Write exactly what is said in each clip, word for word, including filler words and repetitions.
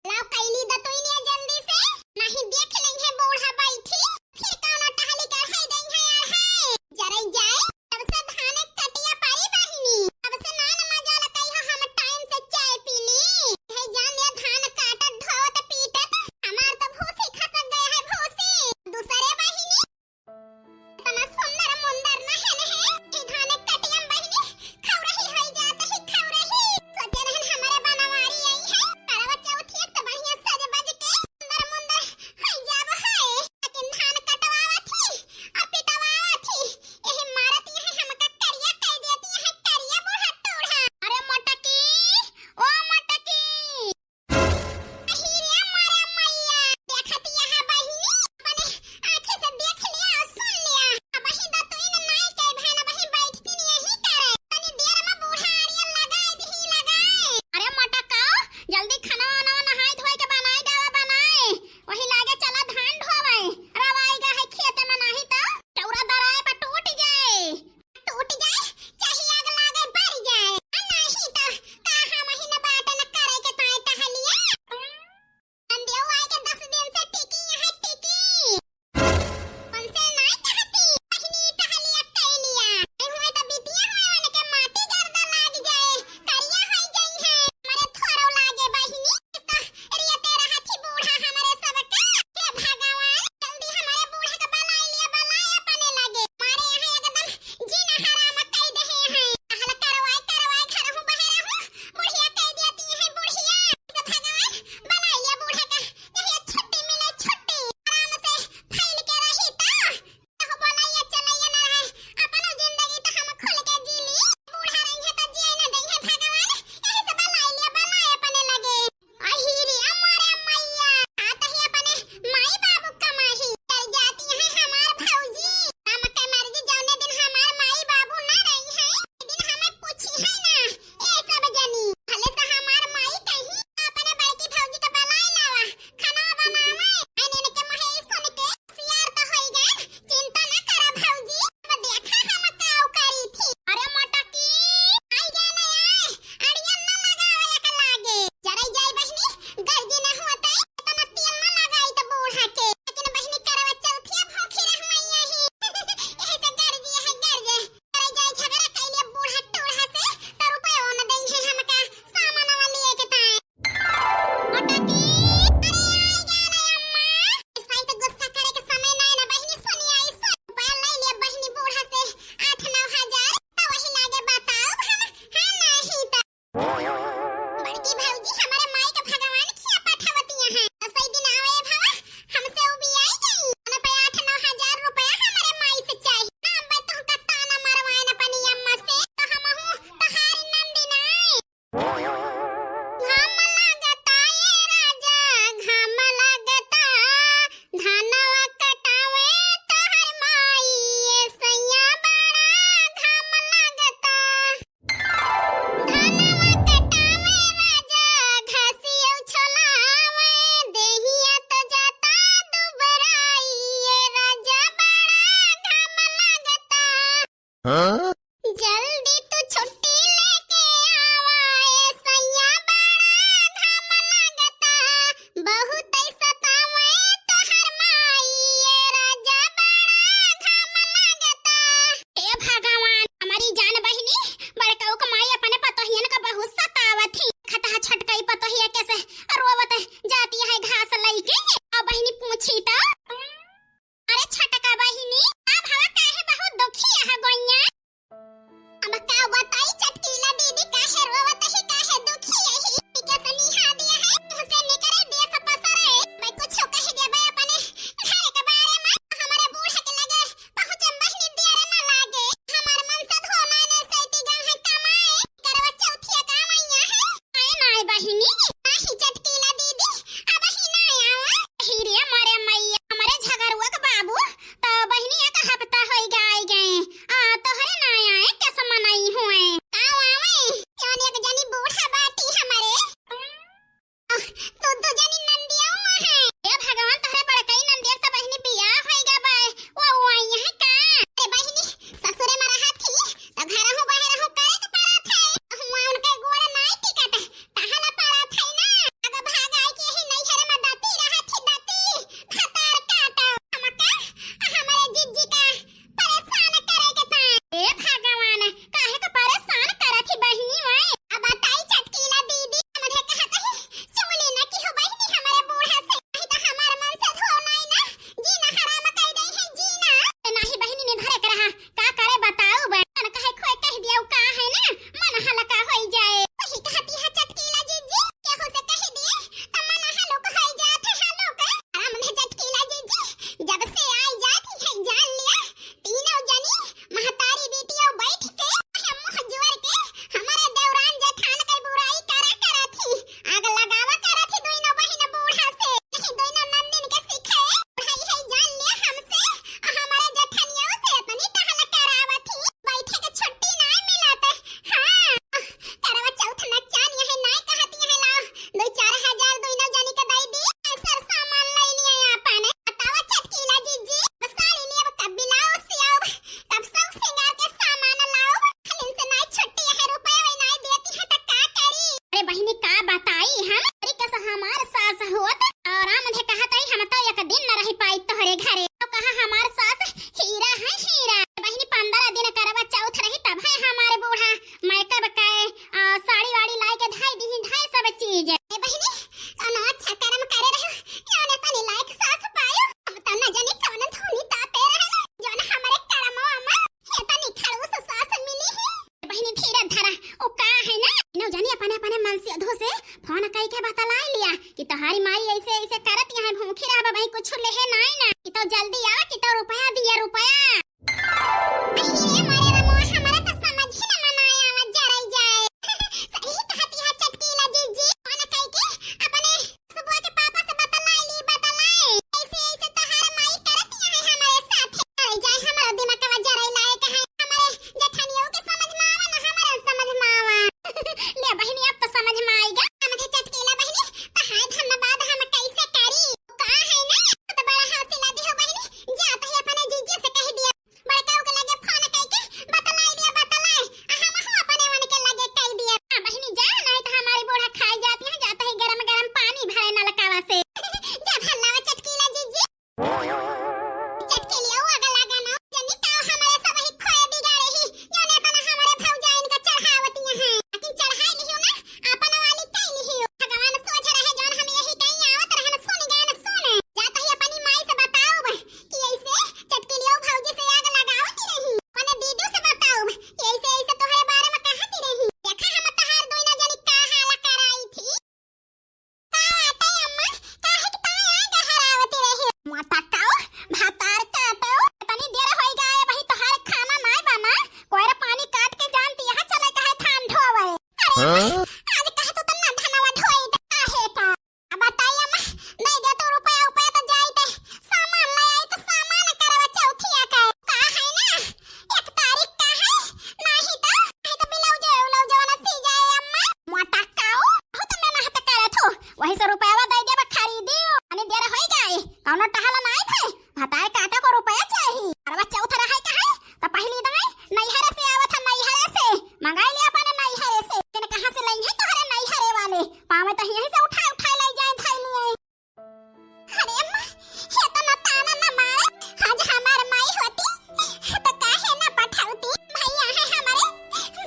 लाओ कइली दतुइनिया जल्दी से, नहीं देख लेइहैं बूढ़ा बैठी, फिर कउनो टहली के अढ़ाई देइहैं अढ़ाई। जरई जाए, तब से धान कटिया पारी बहिनी, तब से नान मजाल कइहो हम टाइम से चाय पीली। है जान ये धान काटत ढोवत पीटत, हमार तो भूसी खसक गया है भूसी। दूसरे बहिनी, इतना सुंदर मुंदर नहन है, ही धान कटियम बहिनी, खौरही होई जात ही खौरही। सोचे रहन हमरे बनवारी आई है, करवा चौथ एक तो बढ़िया सज बज के सुंदर मुंदर होई जाब है, लेकिन धान कटवावत ही, आ पिटवावत ही, एही मारत यहाँ हमका करिया कह देती है, करिया बूढ़ा टूढ़ा। अरे मोटकी, ओ मोटकी, अही रे मोरे मइया, देखत यहाँ बहिनी, अपने आँखी से देख लिया और सुन लिया। अबही दतुइन नाई के बहन अबही बैठती नहीं यही करे। तनी देर में बूढ़ा आड़िया लगाए दिही लगाए। अरे मोटका, जल्दी खाना वाना नहाए धोए के बनाए डाला बनाए। वही लागे चला धान ढोवे। रवाई गा है खेत में नाही तो चौरा दराए पर टूट जाए। टूट जाए, चाहे आग लागे, बर जाए, आ नाही त का हम ही न बाटन करे के ताए टहलिया। नंदियो आए के दस दिन से टिकी यहाँ टिकी। उनसे नाई कहती, बहिनी टहलिया कइलिया। नहीं हुए त बिटिया हुए उनके माटी गर्दा लाग जाए, करिया होई जाई है। हमारे थोरो लागे बहिनी, तो रियते रहत ही बूढ़ा हमरे सबके। हे भगवान, जल्दी हमरे बूढ़ा के बलाइ लिया, बलाइ अपने लगे। मारे यहाँ एकदम जीना हराम कइ देहे हैं। कहल करवाए, करवाए, घर हूँ, बाहर हूँ, बुढ़िया कइ देती है, बुढ़िया। तो भगवान, बलाइ लिया बूढ़ा का, यही छुट्टी मिले, छुट्टी। आराम से फैल के रही तो। कहू बोलैया चलैया ना रहे, अपनो जिंदगी तो हम खुल के जी ली। बूढ़ा रही है तो जिए न दई है भगवान, यही से बलाइ लिया, बलाइ अपने लगे। अही रे मोरे मइया, आत ही अपने माई बाबू कमाही, डर जाती है हमार भौजी। राम के मर्जी, जौने दिन हमार माई बाबू ना रही है, दिन हमें पूछी है ना, ए सब जनी। भले से हमार माई कहीं, अपने बड़की भौजी के बलाइ लावा, खाना बनावे। अने इनके मुहे सुन के सियार तो होई गए, चिंता ना करा भौजी, अब देखा हम काउ करी थी। अरे मोटकी, आई गया ना आए, अड़िया ना लगावे एक लागे। जरई जाई बहिनी, गर्जी ना होते, इतना तेल ना लगाई तो बूढ़ा के। लेकिन बहिनी करवा चौथिया भूखी रहमैया ही। यही से गर्जी है गर्जे। जरई जाई झगड़ा कैले बूढ़ा टूढ़ा से, तो रुपया न देई है हमका सामान वाली के ताए। मोटकी, अरे आई गया ना अम्मा। इस भाई तो गुस्सा करे के समय ना है ना बहिनी, सुनी आई से। रुपया ले ले बहिनी बूढ़ा से आठ नौ हजार, तो वही लागे बताओ हम, हाँ नहीं तो। बड़की भौजी हमरे माई के भगवान खिया पठावतिया है। दसई दिन आवे भवा, हमसे उबियाई गई। उन्हें पे आठ नौ हजार रुपया हमरे माई से चाहिए। ना अम्मा तुमका ताना मरवाए ना अपनी अम्मा से, तो हमहू तहारी नंदी नाई। घाम लागता ए राजा, घाम लागता, धानवा कटावे तोहर माई, ए सैया बड़ा घाम लागता। धानवा कटावे राजा, घासियो छोलावे, देहिया तो जाता दुबराई, ए राजा बड़ा घाम लागता। हाँ? जल्दी तू छुट्टी लेके आवा, ए सैया बड़ा घाम लागता, बहुत सतावे तोहर माई, ए राजा बड़ा घाम लागता। हे भगवान, हमारी जान बहिनी, बड़कऊ क माई अपने पतोहियन का बहुत सतावत ही। खतहा छटकई पतोहिया कैसे रोवत जाती है घास लइके। अब बहिनी पूछी तो, अरे छटका बहिनी, अब हवा काहे बहुत दुखी है गोइया? हमारी माई ऐसे ऐसे करत यहाँ भूखी रहबा, वही कुछ लेहे नाई ना। कि तो जल्दी आवा, कि तो रुपया दिया, रुपया। अरे रे मोरे रमो, हमारे तो समझ ही न मनाया, आवा जराई जाए। सही कहती है चटकीला जीजी, फोन कई के अपने सुबह के पापा से बतलाई ली, बतलाई। ऐसे ऐसे तोहार माई करती है हमारे साथ। जराई जाए, हमारा दिमाग का जराई लाए कहाँ। हमारे जेठानियों के समझ में आवा ना, हमारे समझ में आवा। ले बहिनी, अब तो समझ में आइगा। हम के चटकीला बहिनी, तहार धन्यवाद हम कैसे करी? का है ना, तो बड़ा हौसला दी हो बहिनी, जा तो ही अपने जीजी से कह दिया। बड़का के लगे फोन कई के बतलाई दिया, बतलाई। आ हम हो अपने मन के लगे कई दिया। हाँ बहिनी जा, नहीं तो हमारी बूढ़ा खाई जाती है, जा तो ही गरम गरम पानी भरे नलकावा से। जा भल्लावा चटकीला जीजी। चटकीलिया वो अगला गाना, जनी का हमारे सब ही खोए बिगाड़े ही, जौन एतना हमारे भौजाइन का चढ़ावती हैं। लेकिन चढ़ाई लिहियो ना, आपन वाली कई लिहियो। भगवान सोच रहे जौन हम यही कहीं आवत रहन, सुन गए न सुन। जा तो ही अपनी माई से बताओ कि ऐसे चटकीलिया भौजी से आग लगावती रही। अपने दीदी से बताओ कि ऐसे ऐसे तोहरे बारे में कहती रही। देखा हम तहार दोइना जनी का हाला कराई थी। का बाटे अम्मा? काहे के तोय आग हरावती रही? मोटा काऊ, भातार काटो। इतनी देर होई गए, वही तोहार खाना नाय बना। कोयर पानी काट के जानती यहाँ चले कहे धान ढोवे। अरे, हाँ? आज कहे तू तो ना धनवा ढोई दे, काहे का? अब बताई अम्मा, नहीं दे तो रुपया, रुपया तो जाई ते। सामान ले आई तो सामान करवा चौथिया का। का है ना? एक तारीख का है, नाही तो, नाही तो ब्लाउज, ब्लाउज वाला सी जाए अम्मा। मोटा काऊ, बहुत मेहनत करत हो, वही से रुपया दे देबा खरीदी। अने देर होई गए, कौनो टहला नाई भे, भतार काटा को रुपया चाही। अरे बच्चा उठा रहा है का है, तो पहली दे नैहरे से आवत है, नैहरे से मंगाई लिया अपने नैहरे से। तेने कहाँ से लाई है तोहरे नैहरे वाले, पावे तो यहीं से उठा उठा लाई जाए, धाई लिए। अरे अम्मा, ये तो ना ताना ना मारे। आज हमार माई होती, तो काहे ना पठावती? भैया है हमारे,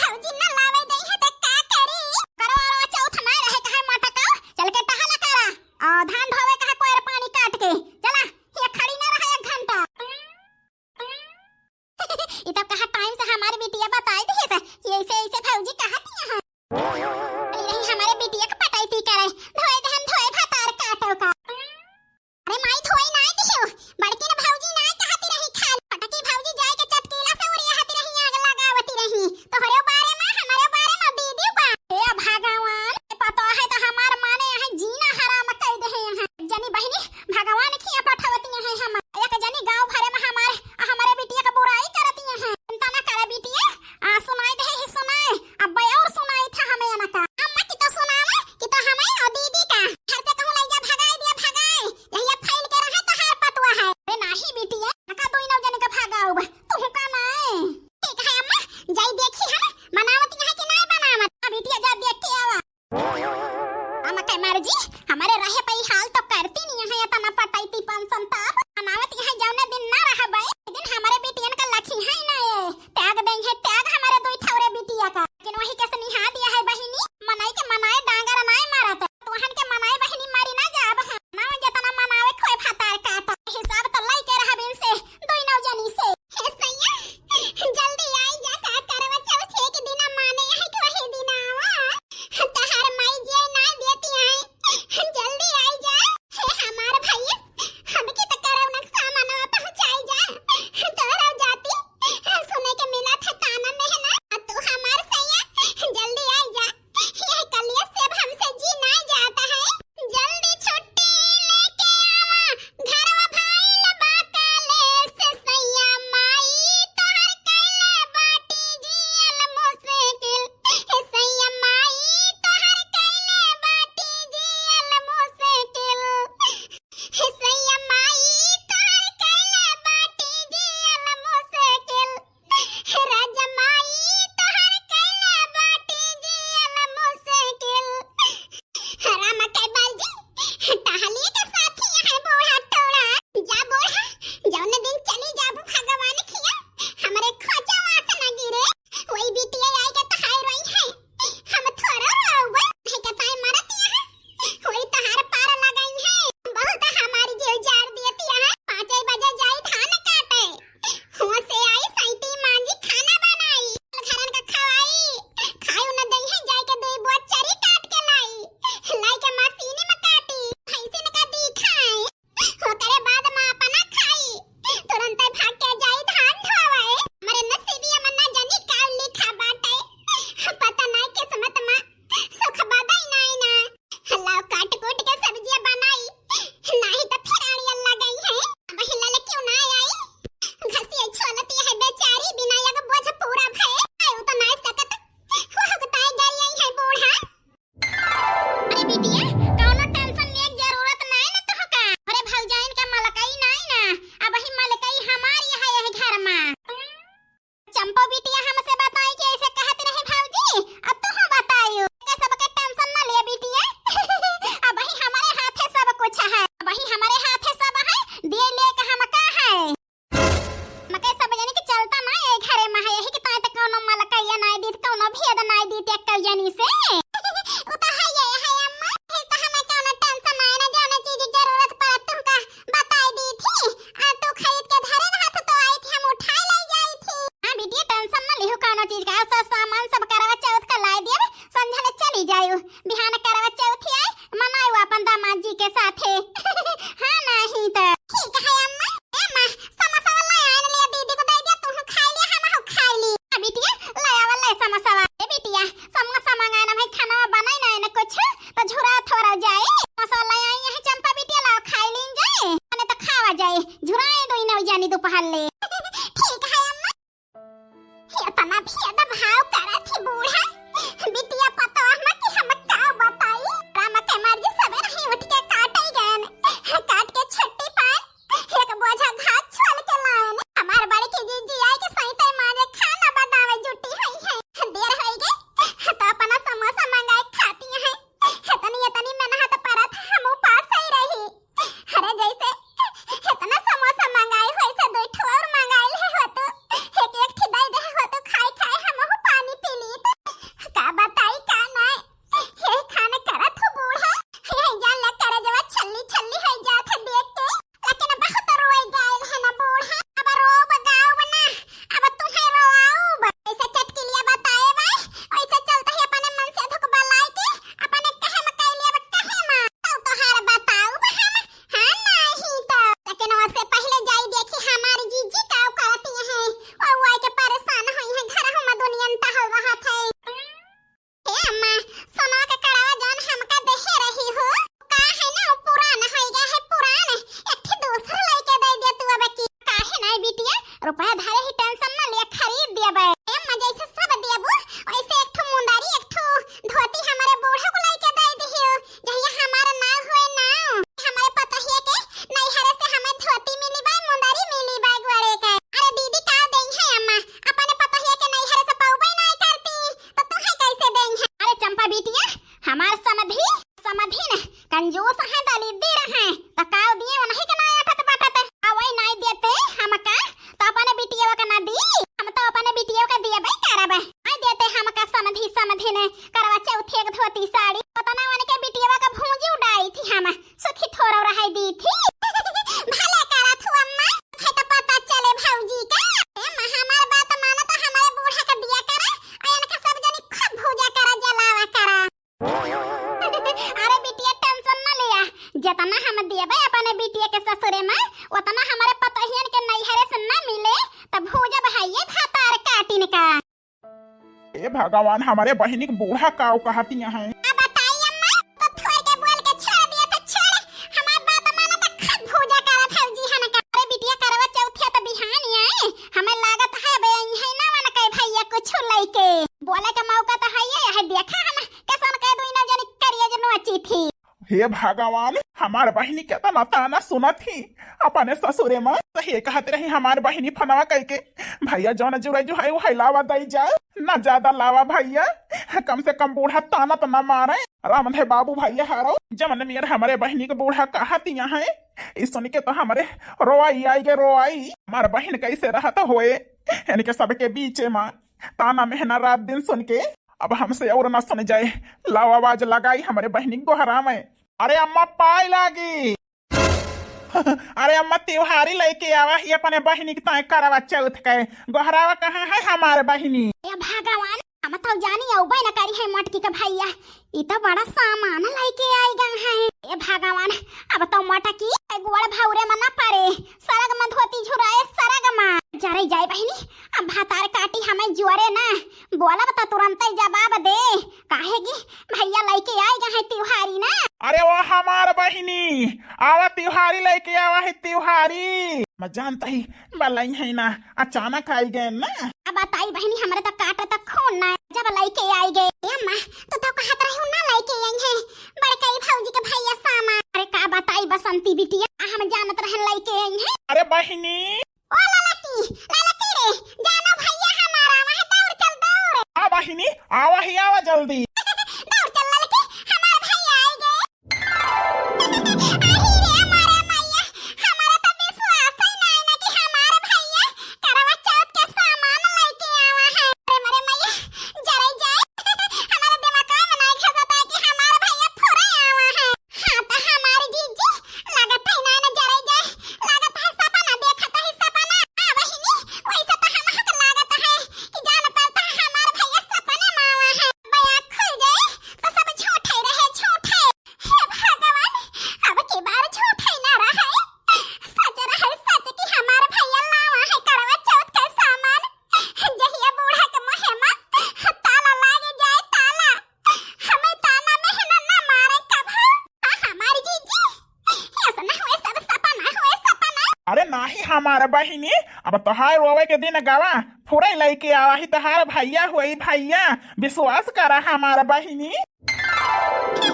भौजी ना लावे दे है, तो का करी? करवा चौथ ना रहे, कहे मोटा का, चल के टहला करा। और धान ढोवे कहे कोयर पानी काट के। चला, ये खड़ी ना रहे एक घंटा। ई तब कहा टाइम से हमार बिटिया बताई दिहे से कि ऐसे ऐसे भौजी कहती हैं। अरे रही हमारे बिटिया के पटैती करे, धोए दहन धोए भतार काटो का। अरे माई धोई नाय दिहो, बड़की न भौजी नाय कहती रही खाल। पटकी भौजी जाए के चटकीला से उरियाहती रही, आग लगावती रही। तोहरे बारे में, हमारे बारे में दीदी बा। हे भगवान, पता है तो हमार माने यहाँ जीना हराम कर दे हैं। थे। हाँ, नहीं तो। ठीक है अम्मा। ए माँ, समोसा वाला आन ले, दीदी को दे दिया, तू खाई ले, हम हो खाई ली। हाँ बिटिया, ले आवा ले समोसा वाला। ए बिटिया, समोसा मंगाए ना भाई, खाना बनाई ना, ना कुछ, तो झुरा थोड़ा जाए। समोसा वाला आई है चंपा बिटिया, लाओ खाई लीन जाए, मने तो खावा जाए, झुराए दो इन्हें जानी दोपहर ले। ठीक है अम्मा। इतना भेद भाव करत ही बूढ़ा। बिटिया पतोह में कि हम का बताई। राम के मर्जी सबेरे ही उठ के काटे गए। काट के छुट्टी पाए। एक बोझा घास छोल के लाए। हमार बड़की जीजी आई के सैते माजे खाना बनावे जुटी हुई है। देर होई गई। तो अपना समोसा मंगाए खाती है। इतनी, इतनी मेहनत परत हम उपास ही रही। अरे जैसे इतना समोसा मंगाई, वैसे दो ठो और मंगाई है हो तो, एक एक ठो दे दे हो तो, खाए खाए हम हो पानी पी ली। तो का बताई का नाय, ये खाने करत हो बूढ़ा, ये जान ले करे जवा छल्ली छल्ली है जात है देख के, लेकिन बहुत रोए गायल है ना बूढ़ा। अब रोब गाउब ना, अब तुम्हें रोआउब। ऐसे चटकिलिया बताए बा, वैसे चलते ही अपने मन से धुक बलाई के, अपने कहे में कैली अब कहे में। तो तोहार बताउब हम, हाँ नहीं तो। लेकिन उससे पहले जाई देखी हमारी जीजी का करती है, और वो आके परेशान हुई है, घर हम दुनिया में टहल रहा थे। ए अम्मा, सोनवा के कड़वा जौन हमका देहे रही हो, का है ना, वो पुरान होई गया है, पुरान। एक ठे दूसर लइके दे दे तू अब की। काहे नाई बिटिया, रुपया धरे ही tension ना लिया, खरीद दिया बे। ए अम्मा, जैसे सब देबू, वैसे एक ठो मुंदारी, एक ठो धोती हमारे बूढ़ा को लइके दे दियो, जहिया हमारा ना होए ना। हमारे पतोहिया के नैहरे से हमें धोती मिली बा, मुंदारी मिली बा गोड़े के। अरे दीदी का देई है अम्मा, अपने पतोहिया के नैहरे से पौबे नाई करती। तो तुहे कैसे देई है? अरे चंपा बिटिया, हमार समधी, समधी न कंजूस है, दलिद्दी रहे, तो काव दिए उन्हीं के ना अटत बटत, आ वही नाई देते हमका, तो अपने बिटिया का ना दी, हम तो अपने बिटिया का दिए भाई करब, नाई देते हमका समधी, समधी ने करवा चौथ एक धोती साड़ी, पता ना उनके बिटिया का भूंजी उड़ाई थी, हम सुखी थोड़ा रह दी थी। भले करा थू अम्मा, है तो पता चले भौजी का। ए अम्मा, हमार बात मानो तो हमारे बूढ़ा का दिया करा, और इनका सब जनी खूब भूजा करा, जलावा करा। अरे बिटिया, tension ना लिया, जितना हम देबे अपने बिटिया के ससुरे में, उतना हमारे पतोहियन के नैहरे से ना मिले, तब भूजब है ये भातार काटिन का। ए भगवान, हमारे बहिनी के बूढ़ा काव कहतिया है। अब बताई अम्मा, तो थोड़ के बोल के छोड़ दिया तो छोड़, हमार बात माना तो खूब भूजा करा भौजी हन का। अरे बिटिया, करवा चौथिया तो बिहान ही आए, हमें लागत है बे यहीं ना मन के भैया कुछ लइके बोले के मौका तो है, ये है देखा हम कैसन कह दू इन्हें जनी करिए जो नोची थी। हे भगवान, हमार बहिनी केतना ताना सुनत ही अपने ससुरे में। तो हे कहत रही हमार बहिनी फोनवा कइके, "भैया जौन जुरे जो है वो है लावा दई जा, ना ज्यादा लावा भैया, कम से कम बूढ़ा ताना तो ना मारे।" रामधे बाबू भैया हारो, जमन मेर हमारे बहिनी के बूढ़ा कहतिया है, ई सुन के तो हमारे रोआई आई गे रोआई। हमार बहिन कैसे रहत होए इनके सबके बीचे में। ताना मेहना रात दिन सुन के अब हमसे और ना सुन जाए। लाओ आवाज लगाई हमरे बहिनी गोहरा में। अरे अम्मा पाई लागी। अरे अम्मा त्योहारी लइके आवा ही अपने बहिनी के ताए करवा चौथ के। गोहरावा कहाँ है हमार बहिनी? ए भगवान, हम तो जानी अउबे न करी है मोटकी के भैया। ई तो बड़ा सामान लइके आई गए हैं। ए भगवान, अब तो मोटकी के गोड़ भौरे में ना पड़े, सरग में धोती झुराए सरग में। जरे जाए बहिनी, अब भातार काटी हमें जोरे ना, बोलब तो तुरंत ही जवाब दे, काहे कि भैया लइके आई गए हैं त्योहारी ना। अरे वो हमार बहिनी, आवा त्योहारी लइके आवा है त्योहारी। मैं जानता ही बलई है ना, अचानक आई गए ना। अब बताई बहिनी, हमरे तो काट तक खून ना, जब लइके आई गए। ए अम्मा, तू तो कहत रहू ना लइके आई है, बड़कई भौजी के भैया सामान। अरे का बताई बसंती बिटिया, आ हम जानत रहन लइके आई है। अरे बहिनी। ओ ललकी, ललकी रे, जानो भैया हमारा, वहाँ दौड़ चल दौड़। आ बहिनी, आवा ही आवा जल्दी। दौड़ चल ललकी, हमार भैया आई गए। अरे रे मोरे मैया, हमारा तो विश्वास ही नाय ना कि हमार भैया करवा चौथ के सामान लइके आवा है। अरे मोरे मैया, जरे जाए, हमारे दिमाग में नाय घुसता है कि हमार भैया फुरे आवा है। हाँ तो हमार जीजी, लागत है नाय ना जरे जाए, लागत है सपना देखत है सपना। आ बहिनी, वैसे तो हम हक लागत है कि जान पड़ता है हमार भैया सपने में आवा है। बया अही हमार बहिनी, अब तोहार रोवे के दिन गवा, फुरई लइके आवा ही तोहार भइया होई भइया, विश्वास करा हमार बहिनी। अरे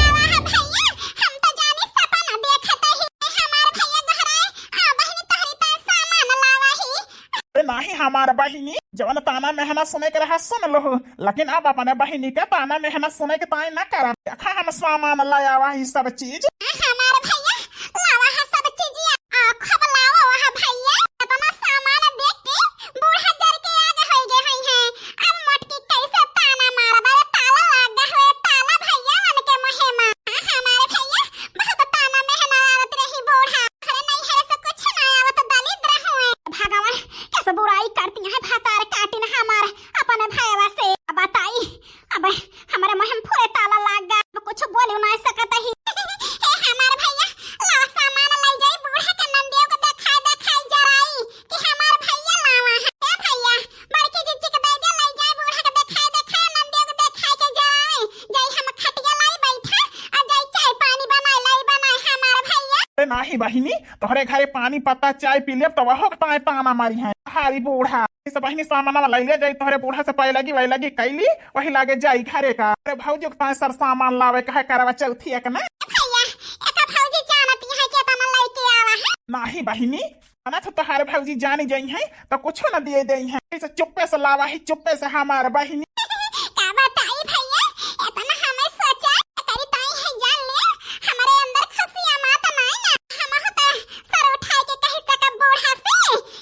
आवा है भइया, हम तो जानी सपना देखत ही, हमार भइया घरे, आ बहिनी तोहरी ताईं सामान लावा ही। अरे नाही हमार बहिनी, जवन ताना मेहना सुने के रहा सुन लो, लेकिन अब अपने बहिनी के ताना मेहना सुने के ताईं ना करब। देखा हम सामान लाया हुआ ही सब चीज। हमार भइया लावा है सब चीजिया, आ खूब लावा हुआ है भइया। इतना सामान देख के बूढ़ा जर के आग होई गए हुई हैं। अब मोटकी कैसे ताना मारब? अरे ताला लाग गए हुए, ताला भइया मन के मुहे मा। हमार भइया बहुत ताना मेहना आवत रही बूढ़ा। अरे नहीं हरे से कुछ ना आवत, दलिद्र हुए। भगवान कैसे बुराई करती हैं, भतार काटिन हमार अपने भयवा से। बताई, अब हमरे मुँह में फुरे ताला लाग गया, अब कुछ बोल नहीं सकत ही। हे हमार भइया, लावा सामान लाई जाई, बूढ़ा के नंदियो के देखाई देखाई जराई कि हमार भइया लावा है। हे भइया, बड़की जिज्जी के दे दे, लाई जाई, बूढ़ा के देखाई देखाई, नंदियो के देखाई के जराई। जाई हम खटिया लाई बैठा, आ जाई चाय पानी बनाई लाई बनाई हमार भइया। अरे नाही बहिनी, तोहरे घरे पानी पत्ता चाय पी लेब तो वहो ताए ताना मारी है। हारी बूढ़ा, इस बहिनी सामान लाई ले जाई, तोहरे बूढ़ा से पै लगी वै लगी कैली, वही लागे जाई घरे का। अरे भौजी के ताए सर सामान लावे कहे करवा चौथी एक ना। भइया, एका भौजी जानती है कि तना लइके आवा है। नाही बहिनी, ना तो तोहार भौजी जानी जाई है तो कुछ न दिए दे है। इसे चुप्पे से लावा ही, चुप्पे से हमार बहिनी। का बताई भइया, इतना हमें सोचा करी ताई है जान ले, हमारे अंदर खुशियाँ मात नाई ना। हम होता सर उठाए के कही सकब बूढ़ा से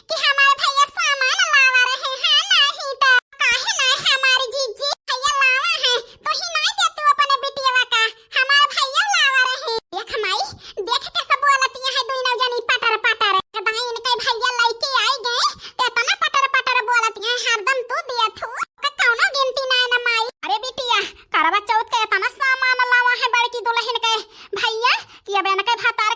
कि हमार भइया सामान लावा रहे हैं, नाही तो काहे ना हमारी जीजी भइया लावा है, तो ही नाई दे तू अपने बिटिया का, हमार भइया लावा रहे। देख माई, देख कैसे बोलती है दुई नौ जनी पटर पटर। कदाई इनके भइया लइके आई गए, तो इतना पटर पटर बोलती है, हरदम तू दिया थू। का कौनो गिनती ना है ना माई। अरे बिटिया, करवा चौथ के इतना सामान लावा है बड़की दुल्हन के भइया कि अब इनके भतार